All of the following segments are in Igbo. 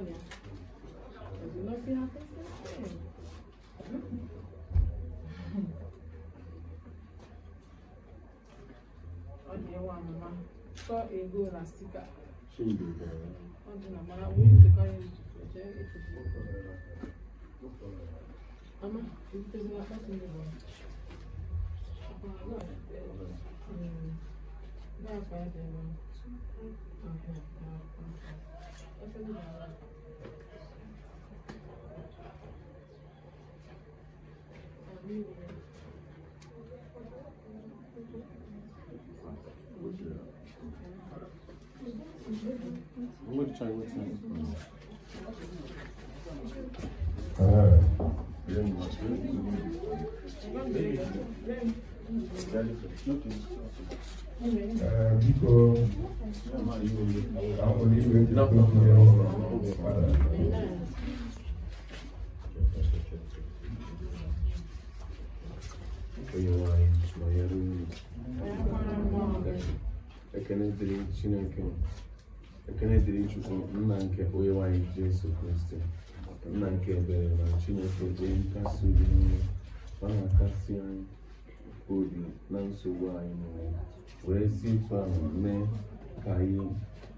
Ọnya. You not see her face? Ọ dị ewa mama. Saw ego na sticker. Ọ dị na mana we need to carry it to church. Mama, ebutezila akpati ndị bụ. Na-akpa ya dị ebe ahụ. Okay, efe dị na I'm going to try what's next. Ee, biko, ka m were iwe jide okwu ya ụlọ Fada. Onye nwe anyị nọnyere unu. Ekene dịrị Chineke, ekene dịrị Chukwu, nna nke onye nwe anyị Jesu Kristi, nna nke ebere na Chineke onye nkasi obi niile. Ọ na-akasi anyị obi na nsogbu anyị niile, were si etu ahụ mee ka anyị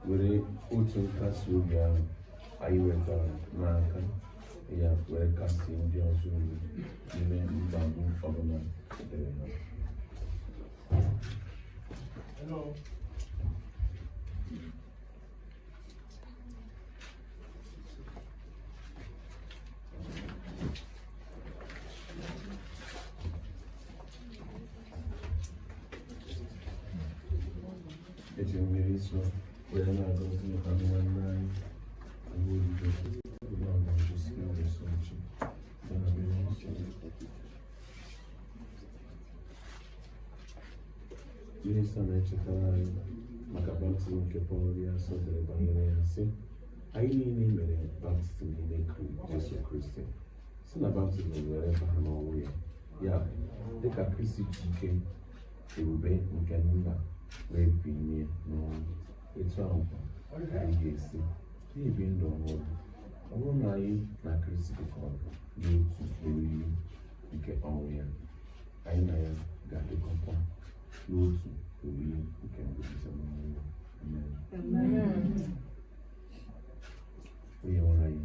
were otu nkasi obi ahụ anyị nwetara n'aka ya were kasie ndị ọzọ obi n'ime mkpagbu ọbụla dịrị ha. Hello. Eji mmiri nsọ wee na-agọzi anụ nwanne anyị nwa odibo Lọlọ Josephine Osuji site na mmiri nsọ. Mmiri nsọ na-echetara anyị maka baptizim nke Pọl dị asọ dere banyere ya, sị: "Anyị niile mere baptizim n'ime Jesu Kristi si na baptizim were baa n'ọnwụ ya. Ya bụ, dịka Kristi ji ike ebube nke nna wee binie n'ọnwụ, etu ahụ kwa ka anyị ga-esi na-ebi ndụ ọhụrụ. Ọ bụrụ na anyị na Kristi dịkọrọ n'otu n'oriri nke ọnwụ ya, anyị na ya ga-adịkọkwa n'otu oriri nke mbilite n'ọnwụ." Amen. Amen. Onye nwe anyị,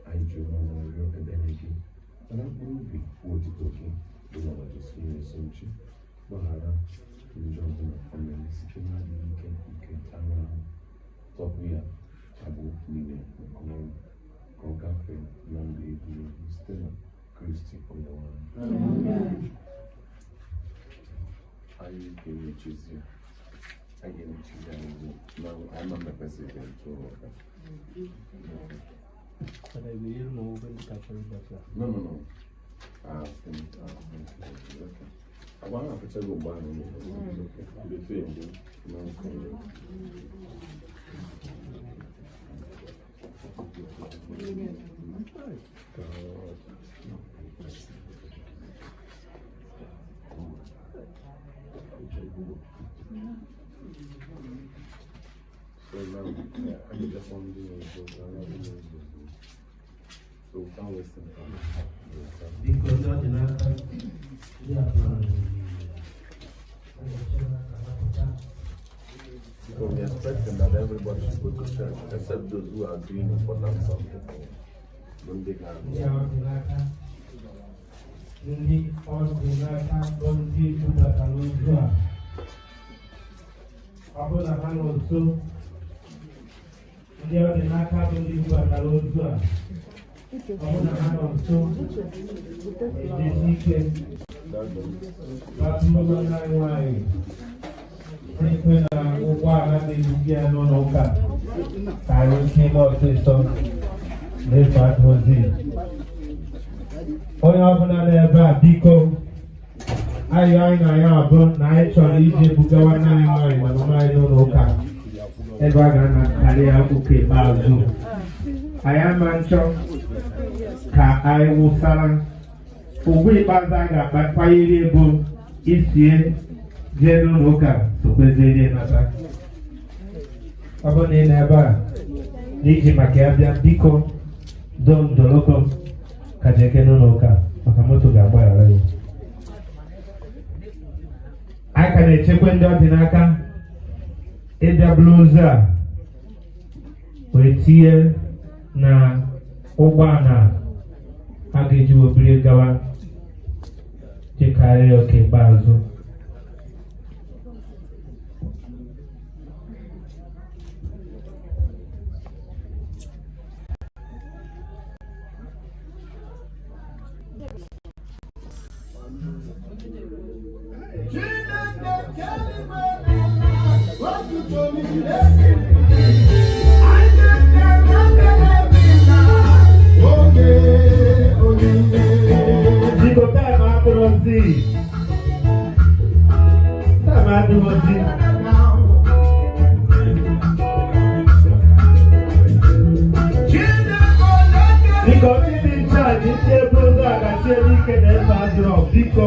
anyị ji umeala rịọ ebere gị mana mkpụrụ obi odibo gị bụ Lọlọ Josephine Osuji. Gbaghara njọ ọbụla o mere site n'adịghị ike nke anụ ahụ. Tọpụ ya agbụ niile nke ọnwụ, ka ọ gafee na ndụ ebighị ebi site na Kristi onye nwe anyị. Anyị ga-emechizi, anyị ga-emechizi. Anyị na anyị ma mepesịrị ntụrụ ụka. Fada, iwu na owuwe ndị ka chọrọ ịgbafe. No. Ah, finish. Ah, okay. Agwa ahụ afụchago mgbe ahụ. Okay. Before you do. No, okay. God. So now, yeah, I need just one day so we can't waste any time. Biko, ndị ọ dị n'aka, ndị a kpọrọ, a ga-eche ha ka ha pụta. So we are expecting that everybody should go to church except those who are doing important something. Don't they can. Ndị a ọ dị n'aka, ndị ọ dị n'aka bụ ndị bubatara ozu a, ọ bụrụ na ha nọ nso, ndị ọ dị n'aka bụ ndị bubatara ozu a, ọ bụrụ na ha nọ nso, ejisi ike batụrụ nwanne anyị nwanyị ekwe na ụgbọala na-ebuga ya n'ụlọ ụka ka anyị ike ime ọsịsọ na-efe aka ozi. Onye ọbụla n'ebe a, biko, ayọ anyị na ya abụ na anyị chọrọ ije buga nwanne anyị nwaanyị na mama anyị n'ụlọ ụka ebe a ga-anakarị ya ụka ikpeazụ. Anyị ama nchọ ka anyị wụsara ugwu ikpeazụ a ga-akpanyere bụ isie jee n'ụlọ ụka, sokweziere nata. Ọ bụrụ na ị nọ ebe a N'iji maka ya bịa, biko dom doloko ka jeke n'ụlọ ụka maka moto ga-agbaghara ya. Anyị ka na-echekwa ndị ọ dị n'aka ịbịa buru ozu a wee tinye na ụgbọala a ga-eji webiri gawa jekarịa oke ikpeazụ. Biko, time adịrọzi, time adịrọzi. Biko, ndị dị in charge, ndị ebe ozu a ga-achị ebe ike na ebe adịrọ, biko.